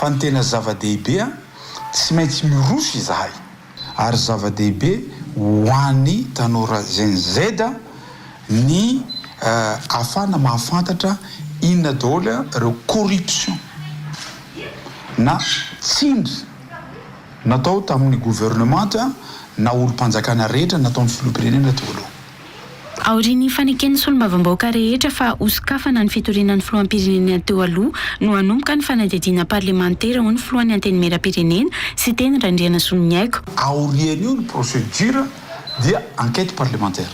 Fa ny tena zava-dehibe an, tsy maintsy miroso izahay. Ary zava-dehibe ho an'ny tanora Gen Z ny ahafahana mahafantatra inona daholo ireo corruption na tsindry natao tamin'ny governemanta na olom-panjakana rehetra nataon'ny filoham-pirenena teo aloha. Aorian'ny faneken'ny solombavambahoaka rehetra fa hosokafana ny fitoriana ny filoham-pirenena teo aloha no hanomboka ny fanadihadiana parlemantera, hoy ny filohan'ny Antenimierampirenena, Siteny Randrianasolomiaiko. Aorian'io ny procédure dia enquête parlementaire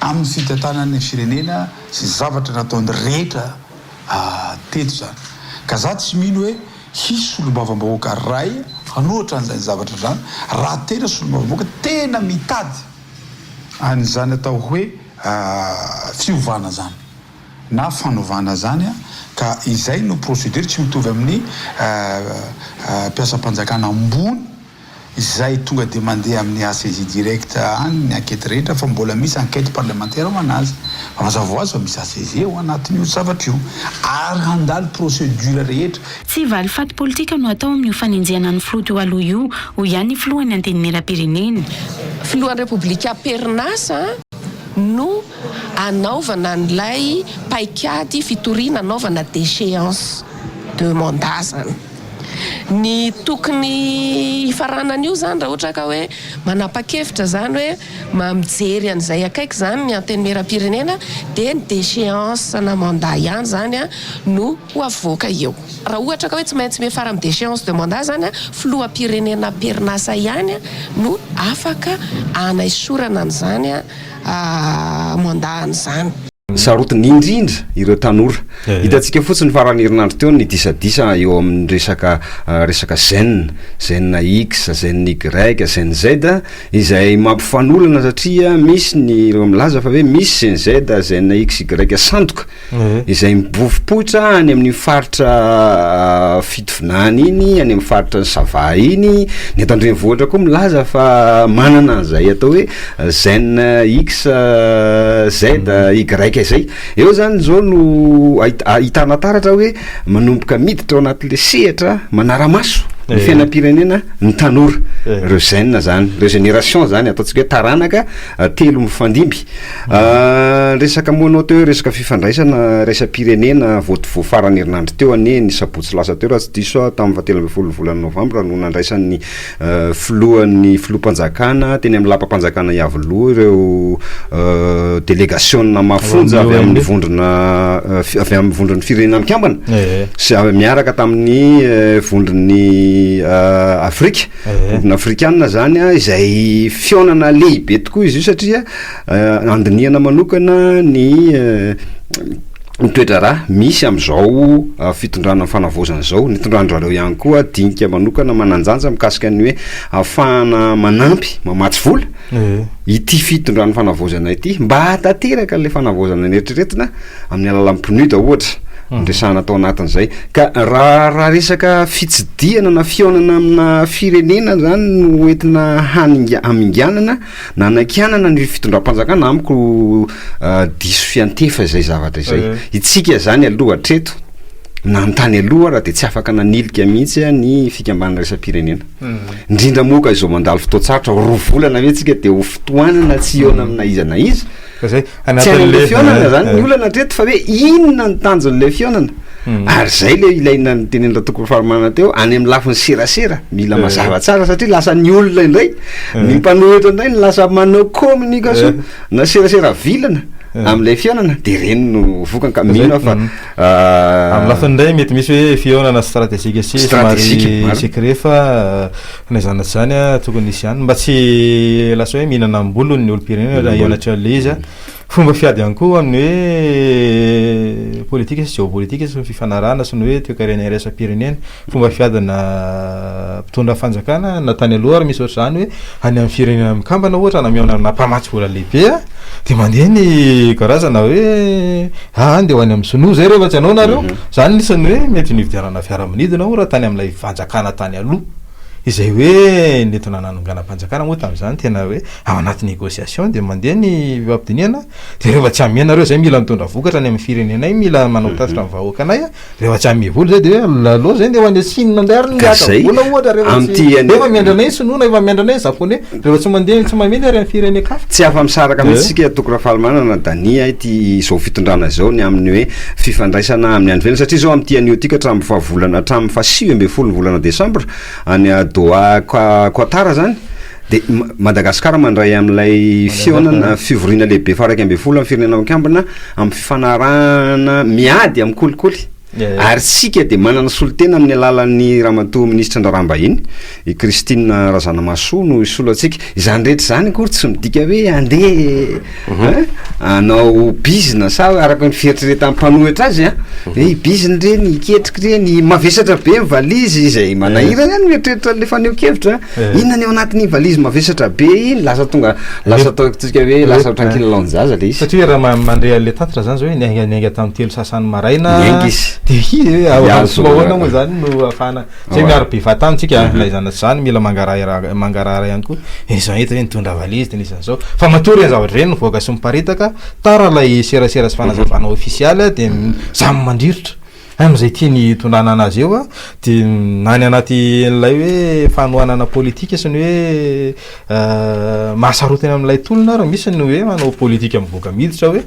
amin'ny fitantanana ny firenena sy zavatra nataony rehetra teto izany. Ka za tsy mino hoe hisy solombavambahoaka ray hanohatra an'izany zavatra izany raha tena solombavambahoaka tena mitady an'izany atao hoe fiovana izany na fanovana izany ka izay no procédure tsy mitovy amin'ny mpiasam-panjakana ambony izay tonga dia mandeha amin'ny ACJ direct any ny enquête rehetra fa mbola misy enquête parlementaire ho an'azy fa mazava ho azy fa misy ACJ ao anatin'io zavatra io ary handalo procédure rehetra. Tsy valifaty politika no atao amin'io fanenjehana ny filoha teo aloha io, hoy ihany ny filohan'ny Antenimierampirenena. Filohan'ny Repoblika am-perinasa no anaovana an'ilay paikady fitoriana anaovana déchéance de mandat zany. Ny tokony hifaranan'io zany raha ohatra ka hoe manapa-kevitra zany hoe mijery an'izay akaiky zany ny Antenimierampirenena dia ny déchéance na mandat ihany zany no ho avoaka eo. Raha ohatra ka hoe tsy maintsy miafara amin'ny déchéance de mandat izany, filoham-pirenena am-perinasa ihany no afaka hanaisorana an'izany mandat an'izany. Sarotiny indrindra ireo tanora. Hitantsika fotsiny faran'ny herinandro teo ny disadisa eo amin'ny resaka resaka gène, gène X, gène Y, gène Z izay mampifanolana satria misy ny ireo milaza fa hoe misy gène Z, gène X, Y sandoka. izay mibofopoitra any amin'ny faritra Fitovinany iny, any amin'ny faritra ny Sava iny, ny eto an-drenivohitra koa milaza fa manana an'izay atao hoe gène X, Z, Y izay. Eo zany zao no ahitana taratra hoe manomboka miditra ao anatin'le sehatra manara-maso ny fiainam-pirenena ny tanora, ireo gène zany, ireo génération zany, ataontsika hoe taranaka telo mifandimby. Resaka moa anao teo hoe resaka fifandraisana iraisam-pirenena vao vao faran'ny herinandro teo anie ny sabotsy lasa teo raha tsy diso aho tamin'ny fahatelo ambin'ny folo volana novambra no nandraisan'ny filohan'ny filoham-panjakana teny amin'ny lapam-panjakana Iavoloha ireo delegasiona mafonja avy amin'ny vondrona avy amin'ny vondron'ny firenena mikambana sy miaraka tamin'ny vondron'ny Afrika Vondrona afrikanina zany a, izay fihaonana lehibe tokoa izy io satria andinihana manokana ny ny toe-draharaha misy amin'izao fitondrana fanavaozana izao, nitondran-dry zareo ihany koa dinika manokana manan-danja mikasika ny hoe ahafahana manampy mamatsy vola ity fitondrana fanavaozana ity mba hahatanteraka an'ilay fanavaozana neritreretina amin'ny alalan'ny PNUD ohatra no resahana tao anatin'izay. Ka raha raha resaka fitsidihana na fihaonana amina firenena zany no entina haninga- haminganana na hanakianana ny fitondram-panjakana amiko diso fiantefa izay zavatra izay. Itsika zany aloha hatreto na ny tany aloha ara dia tsy afaka nanilika mihitsy ny fikambanana iraisam-pirenena. Indrindra moa ka izao mandalo fotoan-tsarotra, roa volana ve tsika dia ho fotoanana tsy hihaona amina iza na iza? Zay, Tsy any amin'ilay fihaonana zany ny olana hatreto fa hoe inona ny tanjon'ilay fihaonana? Ary zay le ilaina notenenin'i Ratoko Rafalimanana teo, any amin'ny lafiny serasera, mila mazava tsara satria lasa ny olona indray, ny mpanohitra indray no lasa manao communication na serasera vilana amin'ilay fihaonana de ireny no vokany ka mino aho fa Amin'ny lafiny indray mety misy hoe fihaonana stratégique sy somary secret fa na izany na tsy izany tokony hisy ihany mba tsy lasa hoe mihinana am-bolony ny olom-pirenena raha hianatra an'ilay izy. Fomba fiady ihany koa amin'ny hoe politika sy géopolitique sy ny fifanarahana sy ny hoe toekarena iraisam-pirenena. Fomba fiadina mpitondra fanjakana na tany aloha ary misy ohatr'izany hoe any amin'ny firenena mikambana ohatra na mihaona amina mpamatsy vola lehibe dia mandeha ny karazana hoe ah ndeha ho any amin'ny sinoa zay rehefa tsy hanao nareo. Zany anisan'ny hoe mety nividianana fiaramanidina ohatra tany amin'ilay fanjakana tany aloha. Izay hoe nentina nanonganam-panjakana moa tamin'izany tena hoe ao anaty négociation dia mandeha ny fifampidinihana dia rehefa tsy hamena nareo zay mila mitondra vokatra any amin'ny firenenay mila manao tatitra amin'ny vahoakanay a, rehefa tsy hanome vola zay dia hoe aleo zay ndeha ho any Chine indray ary Ka miaka zay vola ohatra rehefa amin'ity tsy anie efa miandry anay ny sinoa na efa miandry anay ny japonais rehefa tsy mandeha tsy mamely ary amin'ny firenen-kafa. Tsy afa-misaraka mihitsy Dia. isika Toky Rafalimanana Dania ity izao fitondrana izao ny amin'ny hoe fifandraisana amin'ny any ivelany satria izao amin'ity anio ity ka hatramin'ny faha volana hatramin'ny faha 19 ny volana desambra any Doha Qatar zany dia Madagasikara mandray amin'ilay fihaonana fivoriana lehibe faha 11 amin'ny firenena mikambana amin'ny fifanarahana miady amin'ny kolikoly Ary isika dia manana solontena amin'ny alalan'ny Ramatoa Minisitry ny Raharaham-bahiny, i Christine Razanamahasoa no hisolo antsika. Izany rehetra izany akory tsy midika hoe handeha hein, hanao bizina sa araka ny fieritreretan'ny mpanohitra azy an, hoe hibizina ireny, hiketrika ireny, mavesatra be ny valizy izay manahirana ihany mieritreritra an'ilay fanehoan-kevitra. Inona ny ao anatin'iny valizy mavesatra be iny? Lasa tonga, lasa ataontsika hoe lasa ohatran'ny kilalaon-jaza ilay izy. Satria raha mandre an'ilay tatitra zany zao hoe niainga niainga tamin'ny telo sasany maraina Niainga izy. dia hi hoe ao Hihazo fomba ahoana moa zany no ahafahana tsy hoe miaro be fahatany tsika na izany na tsy izany mila mangarahara mangarahara ihany koa izany hita hoe nitondra valizy dia nisy an'izao fa matoa ireny zavatra ireny mivoaka sy miparitaka tara ilay serasera sy fanazavana ofisialy dia samy mandrirotra Amin'izay tiany hitondrana anazy eo dia na ny anaty an'ilay hoe fanohanana politika sy ny hoe mahasarotiny amin'ilay tolona ary misy ny hoe manao politika mivoaka miditra hoe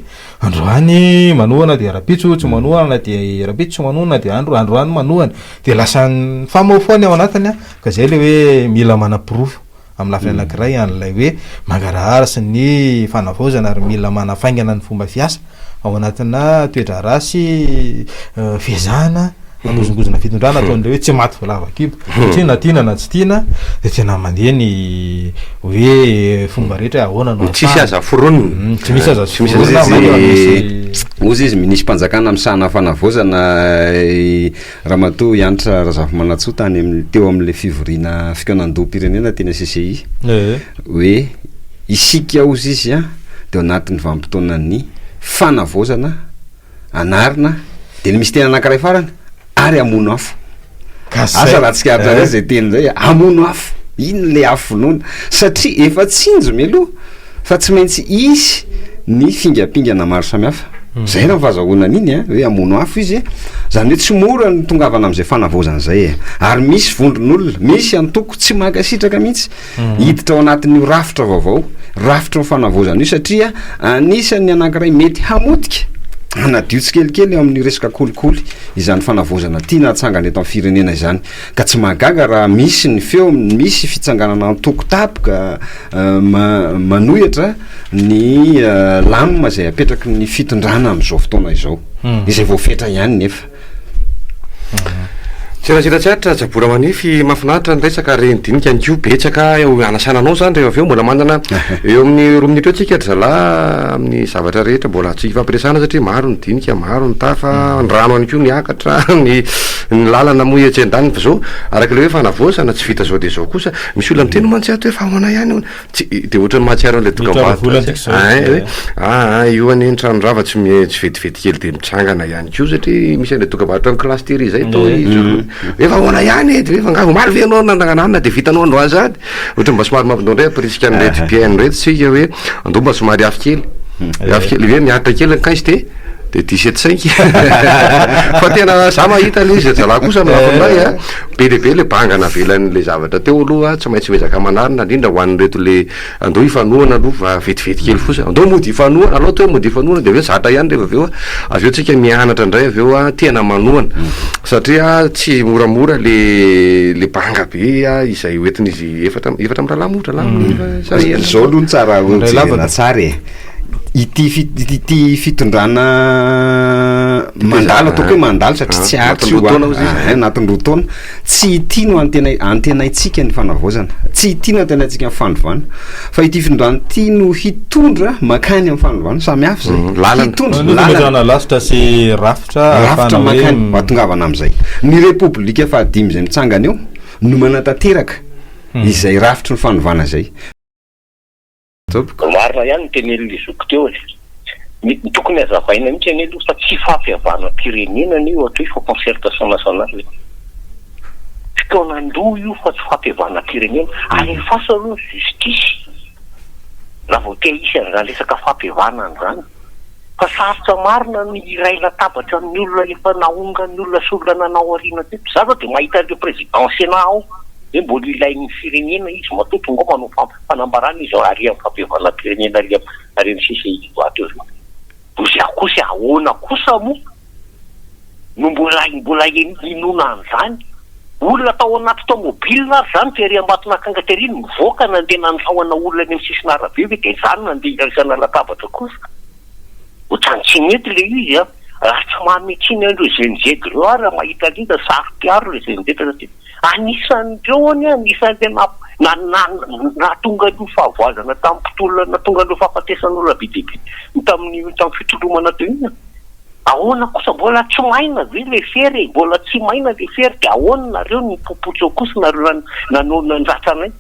androany manohana dia rahampitso tsy manohana dia rahampitso tsy manohana dia andro androany manohana dia lasa mifamahofaho ny ao anatiny ka izay ilay hoe mila manaporofo amin'ny lafiny anankiray an'ilay hoe mangarahara sy ny fanavaozana ary mila manafaingana ny fomba fiasa ao anatina toe-draharaha sy fiezahana manozongozona fitondrana ataon'ilay hoe tsy maty voalavo an-kibo satria na tiana na tsy tiana dia tena mandeha ny hoe fomba rehetra hoe ahoana no Tsisy ahafahana aza foronina. Tsy misy aza Tsy misy foronina, aza mainka raha misy Hozy izy minisi-panjakana misahana fanavaozana Ramatoa Hanitra Razafimanantsoa tany amin'ny teo amin'ilay fivoriana fikaonandoham-pirenena teny CCI hoe isika hozy izy a dia ao anatin'ny vanim-potoanan'ny fanavaozana, anarina, dia ny misy teny anankiray farany ary hamono afo. Asa raha tsikaritrareo izay teny izay, hamono afo, inona ilay afo vonoina? Satria efa tsinjo mialoha Fa tsy maintsy hisy ny fingampingana maro samihafa. Zay raha ny fahazahoana an'iny a, hoe hamono afo izy e. Zany hoe tsy mora ny tongavana amin'izay fanavaozana izay e. Ary misy vondron'olona, misy antoko tsy mankasitraka mihitsy hiditra ao anatin'io rafitra vaovao, rafitry ny fanavaozana io satria anisan'ny anankiray mety hamotika, hanadio tsikelikely eo amin'ny resaka kolikoly izany fanavaozana tiana hatsangana eto amin'ny firenena izany. Ka tsy mahagaga raha misy ny feo, misy fitsanganana antoko tapoka manohitra ny lamina izay apetraky ny fitondrana amin'izao fotoana izao, izay voafetra ihany nefa. Serasera tsy aritra Jabora Manify, mahafinaritra ny resaka ary ny dinika ihany koa betsaka hanasana anao izany rehefa avy eo, mbola manana eo amin'ny roa minitra eo tsika ry zalahy amin'ny zavatra rehetra mbola azontsika ifampiresahana satria maro ny dinika, maro ny tafa, ny rano ihany koa miakatra, ny ny lalana moa etsy andaniny fa izao araka ilay hoe fanavaozana tsy vita izao dia izao kosa Misy olona miteny mantsy ato hoe fa ahoana ihany hono, tsy de ohatran'ny mahatsiaro an'ilay dokam-barotra zay, ein hoe aa io anie ny trano rava tsy mi- tsy vetivety kely de mitsangana ihany koa satria misy an'ilay dokam-barotra amin'ny classe tery zay toa izy hoe fa ahoana ihany e, de hoe fa angaha omaly ve ianao nanangana anona de vitanao androany sahady, ohatran'ny mba somary mampinao indray hampirisika an'ireto mpihaino ireto tsika hoe andao mba somary afo kely, afo kely hoe miaritra kely ny quinze de de dix-sept cinq fa tena za mahita le izy ry zalahy kosa amin'ny lafiny iray a. Be dia be le banga navelan'le zavatra teo aloha, tsy maintsy miezaka manarina indrindra ho an'ireto le andao hifanohana aloha fa vetivety kely fotsiny, andao mody hifanohana, alao atao hoe mody hifanohana dia avy eo zatra ihany rehefa avy eo, avy eo tsika mianatra indray avy eo tena manohana satria tsy moramora le le banga be izay hoentin'izy efatra efatra mirahalahy moa dralahy sa enina? Zao aloha no tsara ho jerena tsara e. Ity fi- ity fitondrana mandalo ataoko hoe mandalo satria tsy aritra io Anatin'ny roa taona hozy izy. Ah, anatin'ny roa taona. Tsy ity no antena- antenaintsika ny fanavaozana, tsy ity no antenaintsika ny fanovana, fa ity fitondrana ity no hitondra mankany amin'ny fanovana, samy hafa izay. Mm, lalana. Hitondra, Ny lalana. fametrahana lasitra sy rafitra Rafitra ahafahana hoe mankany, hahatongavana amin'izay. Ny Repoblika fahadimy izay mitsangana eo no manatanteraka izay rafitry ny fanovana izay. Tompoko. Marina ihany ny tenenin'ilay zoky teo e. Ny tokony hazavaina mihitsy anie aloha fa tsy fampihavanam-pirenena anie io atao hoe concertation nationale e. Fikaonandoha io fa tsy fampihavanam-pirenena. Alefaso aloha ny justice raha vao te hisy an'izany resaka fampihavanana izany. Fa sarotra marina ny hiray latabatra amin'ny olona efa naongan'ny olona sy olona nanao aoriana teto. Za zao dia mahita an'ireo président sénat ao hoe mbola ilain'ny firenena izy matoa tonga ao manao fanambarana izy ary amin'ny fampihavanam-pirenena ary amin'ny CCI Ivato eo. Bozia kosa ahoana kosa moa no mbola mbola inoana an'izany? Olona tao anaty tomobile ary izany tery Ambatonakanga tery no nivoaka nandeha nandrahona olona eny amin'ny sisin'arabe ve dia izany nandeha hiraisana latabatra kosa? Ohatran'ny tsy mety ilay izy an! Raha tsy manome tsiny an'ireo Gen Z ireo aho raha mahita an'iny saro-piaro ilay Gen Z satria anisan'ireo anie anisan'ilay na na nahatonga an'io fahavoazana tamin'ny mpitolona nahatonga an'ireo fahafatesan'olona be dia be tamin'ny tamin'ny fitolomana teo iny an! Ahoana kosa mbola tsy maina ve le fery e? Mbola tsy maina le fery de ahoana nareo no mipopotra eo kosa nareo nanao nandratra anay?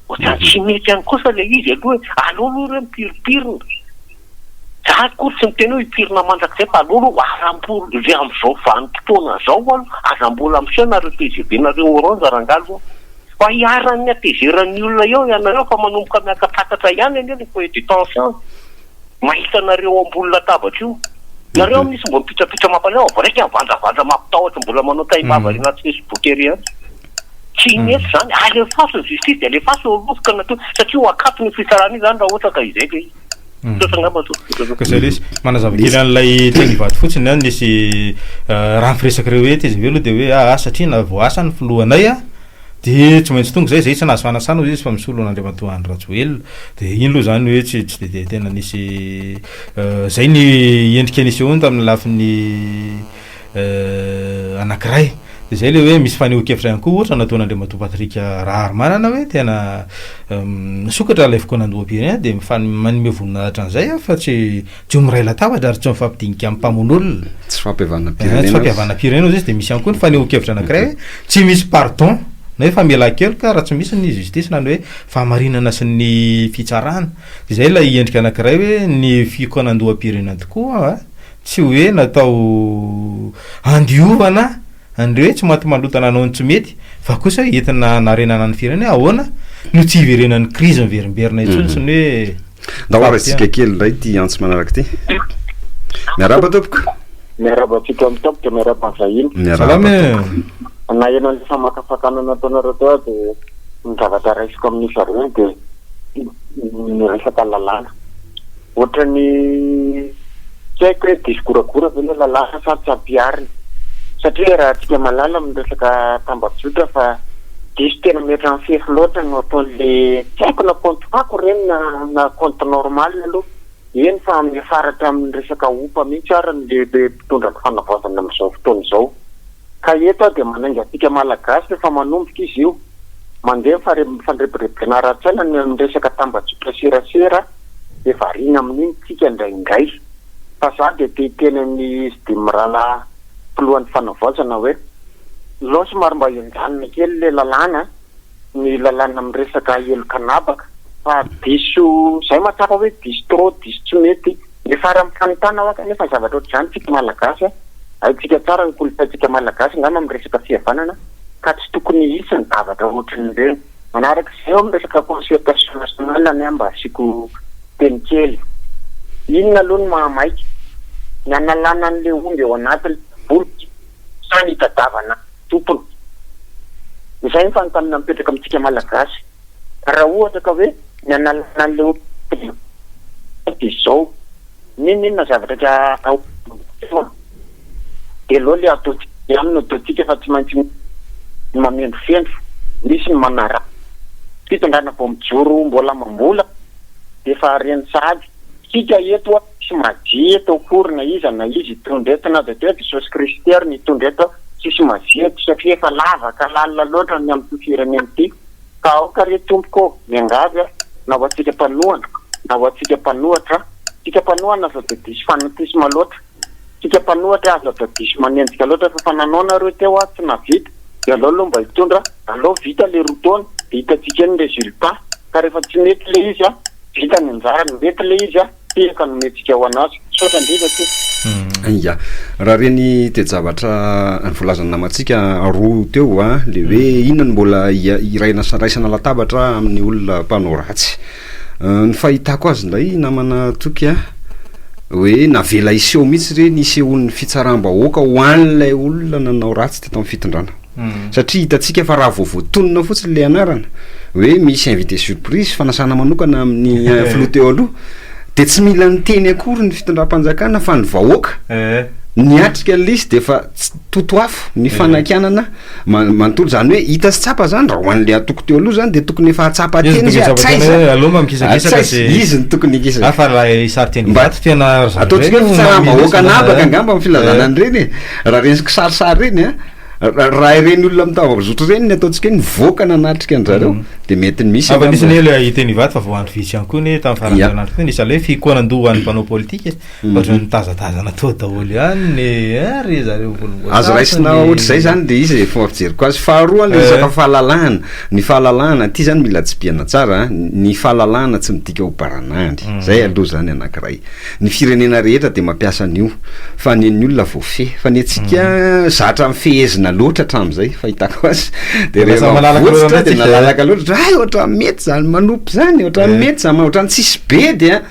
Ohatrany tsy mety ihany kosa le izy aloha e! Aleo aloha ireo mipirimpirina, za akory tsy miteny hoe hipirina mandrakizay fa aleo aloha aram-po le amzao vanim-potoana zao aloha aza mbola miseho nareo tgv nareo orange rangaha aloha fa hiharan'ny hatezeran'ny olona eo ianareo fa manomboka miakatsakatra ihany anie le foyer de tension. Mahita anareo ambony latabatra io. Nareo amin'io tsy mba mipitrapitra mampalahelo vao raika mivandravandra mampitahotra mbola manao taim-bava ery anaty facebook ery ihany. Tsy mety izany. Alefaso ny justice dia alefaso eo aloha natao satria ho akatona io fitsarana io izany raha ohatra ka izay ilay izy. Misaotra angamba tompoko. Ka zay lesy. Manazava kely an'ilay teny Ivato fotsiny an, nisy raha ny firesak'ireo hoe tgv aloha dia hoe aa satria na voaasa ny filohanay an, Dia tsy maintsy tonga izay, izay tsy nahazo fanasana hozy izy fa misolo an'Andriamatoa Andry Rajoelina. Dia iny aloha izany hoe tsy tsy dia tena nisy izay ny endrika nisehoany tamin'ny lafiny anankiray. Dia izay ilay hoe misy fanehoan-kevitra ihany koa ohatra nataon'Andriamatoa Patrick Raharimanana hoe tena misokatra ilay fikaonandoham-pirenena dia mifan- manome voninahitra an'izay aho fa tsy Tsy ho miray latabatra ary tsy mifampidinika amin'ny mpamono olona. Tsy fampihavanam-pirenena. Tsy fampihavanam-pirenena hozy izy dia misy ihany koa ny fanehoan-kevitra anankiray hoe tsy misy pardon na hoe famelan-keloka raha tsy misy ny justice na ny hoe fahamarinana sy ny fitsarana. Izay ilay endrika anankiray hoe ny fikaonandoham-pirenena tokoa tsy hoe natao handiovana An'ireo hoe tsy maty manota nanao ny tsy mety fa kosa hoe entina hanarenana ny firenena hoe ahoana no tsy hiverenan'ny krizy miverimberina intsony sy ny hoe Ndao arahintsika kely indray ity antso manaraka ity. Miarahaba tompoko. Miarahaba antsika mitapy dia miarahaba ny vahiny. Miarahaba tompoko. Naheno an'ilay famakafakana nataonareo teo aho dia ny zavatra raisiko amin'izy ireny dia ny resaka lalàna. Ohatran'ny tsy haiko hoe diso goragora ve ilay lalàna sa tsy ampiharina. Satria iarahantsika mahalala amin'ny resaka tambajotra fa diso tena mihoatra ny fefy loatra no ataon'ilay tsy haiko na kaonty fako ireny na na kaonty normal aloha. Eny fa miafara hatramin'ny resaka ompa mihitsy ary ny le mpitondra ny fanavaozana amin'izao fotoana izao. Ka eto aho dia manainga antsika Malagasy fa manomboka izy io. Mandeha ny fandrebirebena ara-tsaina ny amin'ny resaka tambajotra serasera dia variana amin'iny tsika indraindray. Fa za dia te hiteny amin'i izy dimy mirahalahy filohan'ny fanavaozana hoe, aleo somary mba henjanina kely ilay lalàna, ny lalàna miresaka heloka an'habaka fa diso, zay mahatsapa hoe diso trop, diso tsy mety. Miafara amin'ny fanontana hoa kanefa zavatra ohatr'izany tsika Malagasy a! Haintsika tsara ny kolontsaintsika Malagasy angamba amin'ny resaka fihavanana ka tsy tokony hisy ny zavatra ohatrin'ireny. Manaraka izay eo amin'ny resaka concertation nationale anie mba asiako teny kely. Inona aloha no mahamaika? Ny hanalana an'ilay omby ao anatin'ilay boloky sa ny hitadiavana tompony? Izay ny fanontaniana mipetraka amintsika Malagasy. Raha ohatra ka hoe ny hanalana an'ilay omby dia izao, n'inon'inona zavatra ka ao dia aleo ilay ataontsika ihany no ataontsika fa tsy maintsy mamendrofendro, misy ny manaratsy. Fitondrana vao mijoro mbola mambola dia efa reny sahady. Tsika eto tsy magie eto akory na iza na iza hitondra eto na dia teo Jesosy Kristy ary ny hitondra eto tsisy magie eto satria efa lavaka lalina loatra ny amin'ity firenena ity. Ka aoka re tompoko ô, miangavy aho, na ho antsika mpanohana, na ho antsika mpanohatra, tsika mpanohana aza dia diso fanatisme loatra, tsika mpanohatra aza dia diso manenjika loatra fa efa nanao nareo teo aho tsy nahavita, dia aleo aloha mba hitondra, aleo vita le roa taona, dia hitantsika eo ny resultat, ka rehefa tsy mety le izy an, vita ny anjarany, mety le izy an, tehaka nomentsika ho anazy, misaotra indrindra tompoko. Ya, raha ireny toe-javatra voalazan'ny namantsika roa teo a, le hoe inona no mbola iraina raisana latabatra amin'ny olona mpanao ratsy. Ny fahitako azy indray namana Toky a, hoe navela hiseho mihitsy ireny hisehoan'ny fitsaram-bahoaka ho an'ilay olona nanao ratsy teto amin'ny fitondrana. Satria hitantsika fa raha vao voatonona fotsiny ilay anarana hoe misy invité surprise, fanasana manokana amin'ny filoha teo aloha, dia tsy mila niteny akory ny fitondram-panjakana fa ny vahoaka niatrika an'ilay izy dia efa totoafo ny fanakianana manontolo. Izany hoe hita sy tsapa izany raha ho an'ilay antoko teo aloha izany dia tokony efa hahatsapa tena izy hoe hatraiza, hatraiza izy no tokony hikisaka. Fa raha hisary teny vato tena Ataontsika hoe fitsaram-bahoaka an'habaka angamba ny filazana an'ireny e, raha ireny kisarisary ireny an. Raha ireny olona mitavazotra ireny ny ataontsika hoe nivoaka nanatrika an-dry zareo dia mety misy Fa nisy anie ilay teny Ivato fa vao andro vitsy ihany koa anie tamin'ny faran'ny herinandro teo nisy ilay hoe fikoanan-doha ho an'ny mpanao politika e. Fa ohatran'ny nitazatazana tao daholo ihany ny eh, ry zareo volomboasary. Azo raisina ohatr'izay izany ilay izy e, fomba fijeriko azy. Faharoa ilay resaka fahalalahana. Ny fahalalahana, ity izany mila tsipihana tsara an, ny fahalalahana tsy midika ho baranahiny. Izay aloha izany anankiray. Ny firenena rehetra dia mampiasa an'io fa ny an'ny olona voafehy fa ny antsika zatra mifehezina loatra hatramin'izay fahitako azy de rehefa votsitra de nalalaka loatra hay ohatran'ny mety zany manopy zany ohatran'ny mety zany ohatran'ny tsisy bedy a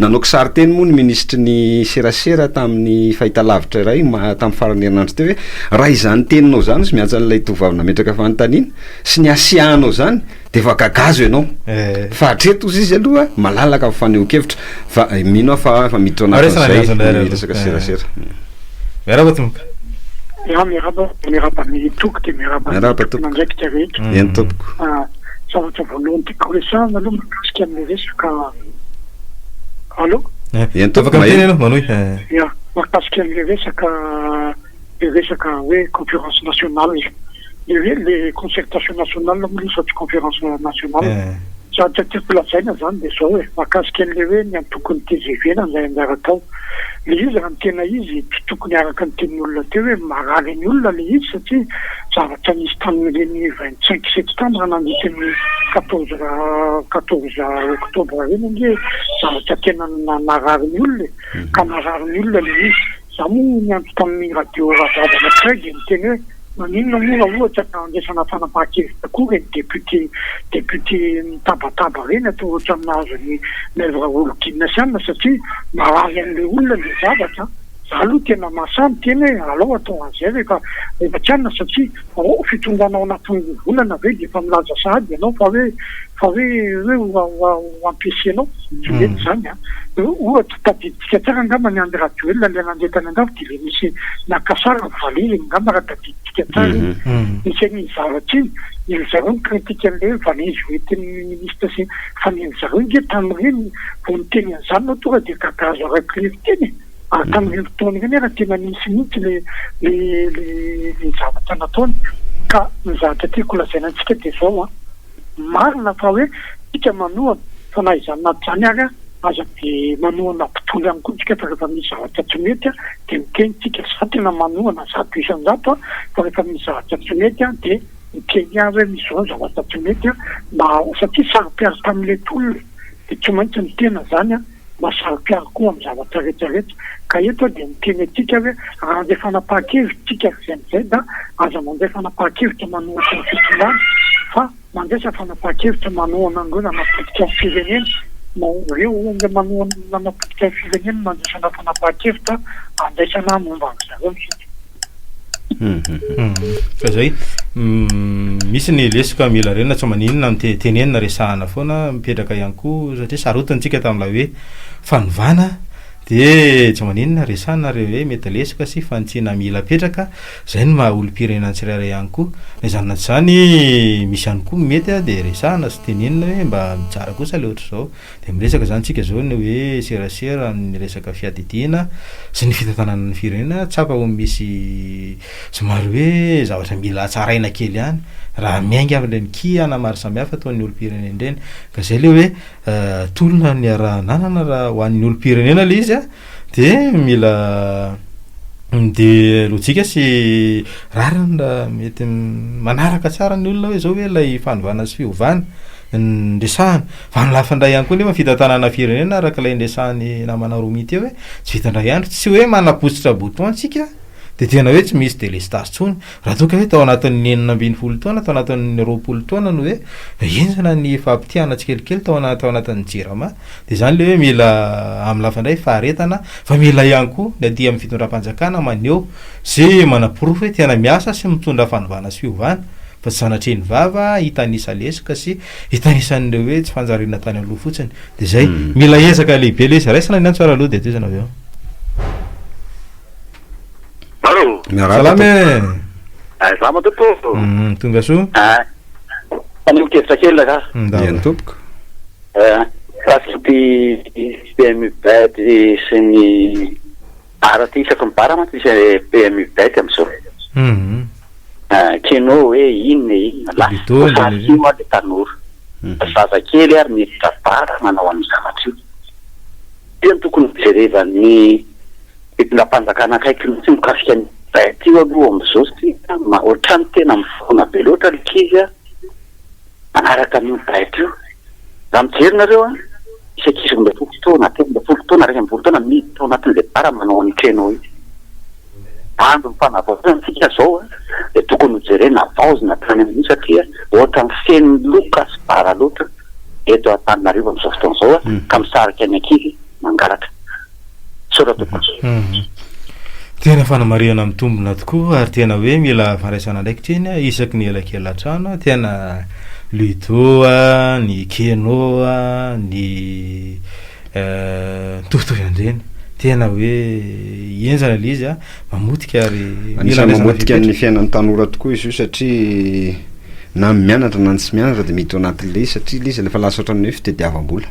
nanao kisariteny moa ny minisitry ny serasera tamin'ny fahitalavitra iray tamin'ny faran'ny herinandro teo hoe raha izany teninao zany izy miantsa an'ilay tovovavy nametraka fanontaniana sy ny hasiahanao zany De efa gagazo ianao. Fa hatreto ozy izy aloha malalaka ny fanehoan-kevitra fa mino aho fa efa miditra ao anatin'izay ny resaka serasera. Miarahaba tompoko. Ya miarahaba, miarahaba ny Toky dia miarahaba ny tompon'andraikitra rehetra. Eny tompoko. Zavatra voalohany tiako resahana aloha mahakasika an'ilay resaka Allô? Eny tompoko, Afaka miteny ianao, manohy. Ya, mahakasika an'ilay resaka le resaka hoe conférence nationale, le hoe le concertation nationale moa aloha fa tsy conférence nationale. Zavatra tiako lazaina zany de zao e, mahakasika an'le hoe ny antokon'ny tgv nandray anjara tao. Le izy raha ny tena izy tsy tokony araka ny tenin'ny olona teo hoe marary ny olona le izy satria zavatra nisy tamin'ireny 25 septembre nandritra ny 14 14 octobre ireny ange zavatra tena narary ny olona e, ka narary ny olona le izy. Za moa niantso tamin'ny radio Razava anankiray dia niteny hoe maninona moa raha ohatra ka andraisana fanapahan-kevitra koa ireny député député mitabataba ireny atao ohatran'ny nahazo an'i Maive Raholdina sy anona satria marary an'ilay olona ilay zavatra an! Za aloha tena mahasahy miteny hoe alao atao an'izay rehefa rehefa tsy anona satria ao fitondrana ao anatin'ny roa volana ve dia efa milaza sahady ianao fa hoe fa hoe hoe ho ho ampiasainao? Tsy mety izany an! Ohatra Tadidintsika tsara angamba ny Andry Rajoelina ilay nandeha tany andafy dia ilay nisy naka sary ny valiziny angamba raha tadidintsika tsara iny. Nisy an'iny zavatra iny, ny ry zareo ni-critique an'ilay hoe valizy hoentin'ny ministra sy fa ny ry zareo ange tamin'ireny vao niteny an'izany ianao tonga dia gagazo araka ilay fiteny e! Ary tamin'ireny fotoana ireny ary tena nisy mihitsy ilay ilay ilay zavatra nataony. Ka ny zavatra tiako lazaina antsika dia izao an, marina fa hoe tsika manohana fa na izany na tsy izany ary an, Aza dia manohana mpitondra ihany koa tsika fa rehefa misy zavatra tsy mety dia miteny tsika, za tena manohana 100% fa rehefa misy zavatra tsy mety dia miteny ihany hoe misy zao ny zavatra tsy mety mba satria saro-piaro tamin'ilay tolona dia tsy maintsy ny tena zany mba saro-piaro koa amin'ny zavatra rehetra rehetra ka eto aho dia miteny antsika hoe raha handray fanapahan-kevitra tsika ry GenZ aza mandray fanapahan-kevitra manohatra ny fitondrana fa Mandraisa fanapahan-kevitra manohana an'ireo nanapotika ny firenena, ireo olona manohana ny nanapotika ny firenena no andraisana fanapahan-kevitra andraisana momba an-dry zareo mihitsy. Fa zay, misy ny lesoka mila renina tsy maninona ny tenenina resahana foana mipetraka ihany koa satria sarotiny tsika tamin'ilay hoe fanovana de tsy maninona resahana re hoe mety lesoka sy fanitsiana mila apetraka Izay no maha olom-pirenena ny tsirairay ihany koa. Na izany na tsy izany, misy ihany koa mety dia resahana sy tenenina hoe mba mitsara kosa ilay ohatr'izao. Dia miresaka izany tsika izao ny hoe serasera amin'ny resaka fiadidiana sy ny fitantanana ny firenena, tsapa ho misy somary hoe zavatra mila hatsaraina kely ihany raha miainga amin'ireny kihana maro samihafa ataon'ny olom-pirenena ireny. Ka izay ilay hoe tolona niaraha-nanana raha ho an'ny olom-pirenena ilay izy an. Dia mila dia lojika sy rariny raha mety manaraka tsara ny olona hoe zao ve ilay fanovana sy fiovana? Niresahana. Fa ny lafiny iray ihany koa nefa ny fitantanana firenena araka ilay niresahan'ny namana Romy teo hoe tsy vita indray andro, tsy hoe manapotsitra bouton tsika dia tena hoe tsy misy délestage intsony. Raha toa ka hoe tao anatin'ny 16 taona, tao anatin'ny 20 taona no hoe henjana ny fampitehana tsikelikely tao tao anatin'ny jirama dia izany ilay hoe mila amin'ny lafiny iray faharetana fa mila ihany koa ny aty amin'ny fitondram-panjakana maneho sy manaporofo hoe tena miasa sy mitondra fanovana sy fiovana. Fa tsy sanatria ny vava hitanisa lesoka sy hitanisa an'ireo hoe tsy fanjariana tany aloha fotsiny. Dia izay. Mila ezaka lehibe ilay izy. Raisina ny antso ary aloha dia tohizana avy eo. Allo. Miarahaba Salama e. Ah, salama tompoko. Mm, tonga soa. Ah, fanehoan-kevitra kely ragah. Ndao. Eny tompoko. Eh, mikasika ity PMU bet sy ny bar ity, isaky ny bar mantsy misy PMU bet amin'izao. Mhm. Keno hoe inona e inona lasa Ludo voasary indrindra. kimo ary le tanora. Zazakely ary miditra bar manao an'io zavatra io. Io no tokony hojerevan'ny fitondram-panjakana akaiky mihitsy mikasika an'io bet io aloha amin'izao satria ohatran'ny tena mivaona be loatra le ankizy a, manaraka an'io bet io. Raha mijery nareo a, misy ankizy 12 taona, 13 taona, 11 taona miditra ao anatin'ilay bar manao an'io keno io. Andro ny fanavaozana tsika zao dia tokony ho jerena havaozina hatrany amin'io satria ohatran'ny feno loka sy bara loatra eto Antananarivo amin'izao fotoana izao ka misarika ny ankizy mangalatra. Misaotra tompoko. Tena fanamarihana mitombina tokoa ary tena hoe mila fandraisana andraikitra iny isaky ny elakelan-trano, tena ludo, ny keno, ny Mitovitovy an'ireny. Tena hoe henjana ilay izy a, mamotika ary mila Anisan'ny andraisana mamotika ny fepetra. fiainan'ny tanora tokoa izy io satria na ny mianatra na ny tsy mianatra dia miditra ao anatin'ilay izy satria ilay izy efa lasa ohatran'ny hoe fitadiavam-bola.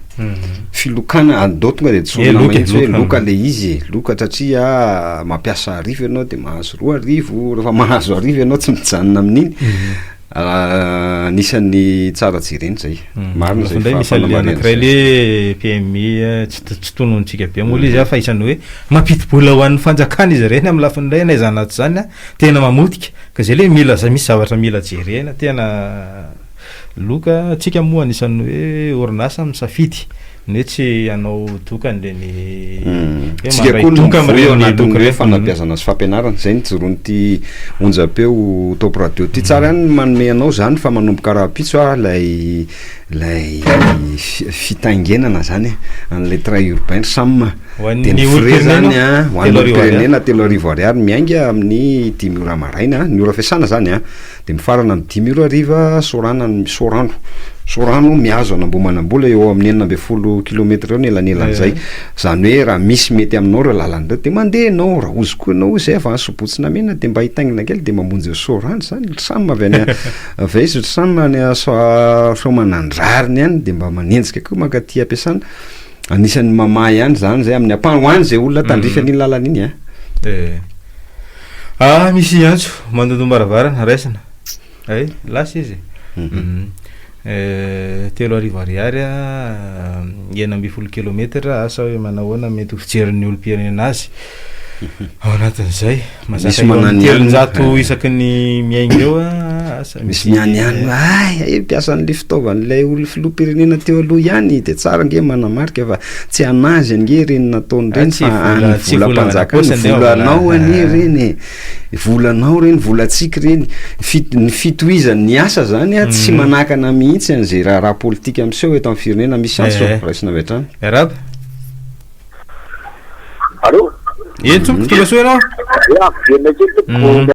Filokana, andao tonga dia Eh, tsorina loka e, mahitsy hoe loka. loka ilay izy e, loka satria mampiasa arivo ianao dia mahazo 2000, rehefa mahazo arivo ianao tsy mijanona amin'iny. Anisan'ny tsara jerena izay. Marina izay Indray misy an'ilay anankiray le PMI tsy tsy tonontsika be moa ilay izy fa isan'ny hoe mampidi-bola ho an'ny fanjakana izy ireny amin'ny lafiny iray na izany na tsy izany a, tena mamotika. Ka izay le mila zay misy zavatra mila jerena tena loka, tsika moa anisan'ny hoe orinasa misafidy ny hoe tsy hanao doka an'ireny hoe Tsika mandray koa no doka mivoy ao amin'ireny loka anatin'ny hoe ireny. fanabeazana sy fampianarana, izay no ijoroan'ity onjam-peo Top Radio ity. Tsara ihany ny manome anao izany fa manomboka rahampitso ah ilay ilay fitaingenana izany e, an'ilay train urbain ry Sam. Ho an'ny Dia ny frais olom-pirenena izany a, ho an'ny 3000 ariary. olom-pirenena 3000 ariary miainga amin'ny dimy ora maraina, ny ora fiasana izany a. Dia mifarana amin'ny dimy ora hariva Sorana Sorano Sorano mihazo an'Ambohimanambola eo amin'ny 16 kilomètre eo ny elanelan'izay. Izany hoe raha misy mety aminao ireo lalana ireo dia mandeha ianao, raha hozy koa ianao izay avy any Sobotsy-Namena dia mba hitaingina kely dia mamonjy an'i Sorano izany, ry Sam avy any avy aiza ry Sam any Soamanandrariny any dia mba manenjika koa mankaty am-piasana. Anisan'ny mamaha ihany izany izay amin'ny ampahany ho an'izay olona tandrify an'iny lalana iny an. Eh. Ah, misy antso mandondom-baravarana, raisina. Ay, lasa izy. Eh, 3000 ariary, 16 kilometatra, asa hoe manahoana mety ho fijerin'ny olom-pirenena azy. Ao anatin'izay, mazaka Misy eo amin'ny mananiany. 300 isaky ny miainga eo, asa Misy mianiany hoe ay, ay mpiasa an'ilay fitaovan'ilay olona filoham-pirenena teo aloha ihany, dia tsara ange manamarika fa tsy an'azy ange ireny nataony ireny Ah, tsy fa vola- an'ny tsy vola volam-panjakana, an'akosa ange volanao vola- anie ireny e, volanao ireny, volantsika ireny, Fit- ny fitohizan'ny asa zany a tsy manakana mihitsy an'izay raharaha politika miseho eto amin'ny firenena, misy antso Eh. raisina avy hatrany. Miarahaba. Allô? Eny tompoko, tonga soa ianao. Ya, velona kely tompoko.